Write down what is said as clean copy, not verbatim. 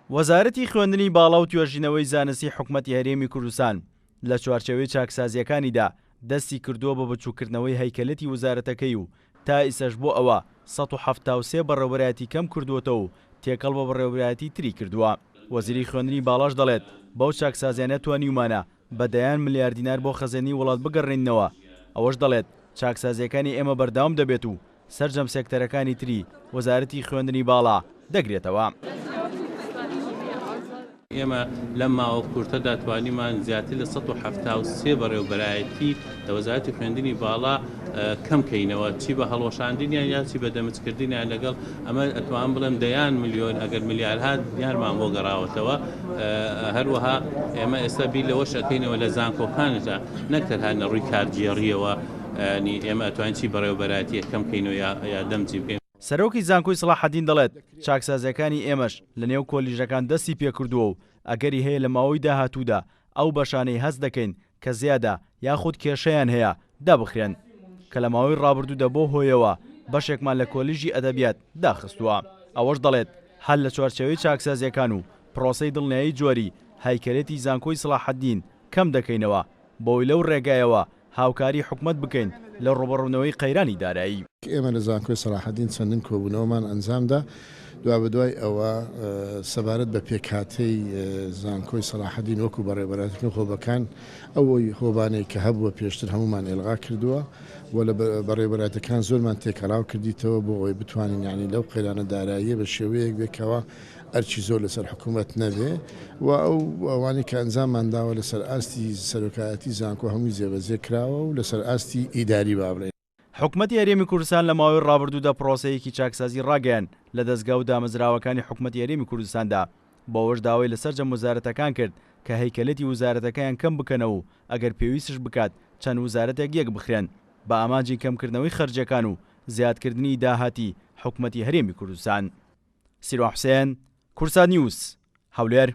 وەزارەتی خوێندنی باڵا و توێژینەوەی زانستی حکومەتی هەرێمی کوردستان لە چوارچێوەی چاکسازییەکانیدا دەستی کردووە بە بچووککردنەوەی هەیکەلەتی وەزارەتەکەی و تا ئیستاش بۆ ئەوە 173 بەڕێوبەرایەتی کەم کردووەتەوە و تێکەڵ بە بەڕێوبەرایەتی تری کردووە. وەزیری خوێندنی باڵاش دەڵێت، بەو چاکسازیانە توانیومانە بە دەیان ملیار دینار بۆ خەزێنەی وڵات بگەڕێنینەوە، ئەوەش دەڵێت، چاکسازییەکانی ئێمە بەردەوام دەبێت و سەرجەم سێکتەرەکانی تری وەزارەتی خوێندنی باڵا دەگرێتەوە. ئێمە لەم ماوە کورتەدا توانیمان زیاتر لە 173 بەڕێوەبەرایەتی لە وەزارەتی خوێندنی باڵا کەم کەینەوە چی بە هەڵوەشاندنیان یا چی بە دەمجکردنیان لەگەڵ ئەمە ئەتوانم بڵێم دەیان ملیۆن ئەگەر ملیارها دینارمان بۆ گەڕاوەتەوە هەروەها ئێمە ئێستا بیر لەوەش ئەکەینەوە لە زانکۆکانیشدا نەک تەنها لە ڕووی کارگێڕیەوە ینی ئێمە ئەتوانین چی بەڕێوەبەرایەتییەک کەم کەینەوە یا یا دەمجی بکەین. سەرۆکی زانکۆی سەڵاحەدین دەڵێت، چاکسازییەکانی ئێمەش لەنێو کۆلیژەکان دەستی پێکردووە و ئەگەری هەیە لە ماوەی داهاتوودا ئەو بەشانەی هەست دەکەین کە زیادە یاخود کێشەیان هەیە دابخرێن کە لە ماوەی ڕابردوودا بەو هۆیەوە بەشێکمان لە کۆلیژی ئەدەبیات داخستووە. ئەوەش دەڵێت، هەر لە چوارچێوەی چاکسازییەکان و پرۆسەی دڵنیایی جۆری، هەیکەلێتی زانکۆی سەڵاحەدین کەم دەکەینەوە بەوەی لەو ڕێگایەوە هاوکاری حکومەت بکەین لە ڕووبەڕوونەوەی قەیرانی دارایی. ئێمە لە زانکۆی سەڵاحەدین چەندین کۆبوونەوەمان ئەنجامدا، دوابەدوای ئەوە سەبارەت بە پێکهاتەی زانکۆی سەڵاحەدین وەکو بەڕێوەبەرایەتی هۆبەکان، ئەو هۆبانەی کە هەبووە پێشتر هەموومان ئیلغا کردووە و لە بەڕێوەبەرایەتەکان زۆرمان تێکەڵاو کردیتەوە بۆ ئەوەی بتوانین یانی لەو قەیرانە داراییە بە شێوەیەک بێ کەوا ئەرکی زۆر لەسەر حکوومەت نەبێ و ئەو ئەوانەی کە ئەنجاممان داوە لەسەر ئاستی سەرۆکایەتی زانکۆ هەمووی جێبەجێ کراوە و لەسەر ئاستی ئیداری با بڵێین. حکومەتی هەرێمی کوردستان لە ماوەی ڕابردوودا پڕۆسەیەکی چاکسازی ڕاگەیاند لە دەزگا و دامەزراوەکانی حکومەتی هەرێمی کوردستاندا، بەوەش داوای لە سەرجەم وەزارەتەکان کرد کە هەیکەلەتی وزارەتەکەیان کەم بکەنەوە و ئەگەر پێویستش بکات چەند وزارەتێک یەکبخرێن بە ئامانجی کەمکردنەوەی خەرجیەکان و زیادکردنی داهاتی حکومەتی هەرێمی کوردستان. سیروان حوسێن، کوردسات نیوز، هەولێر.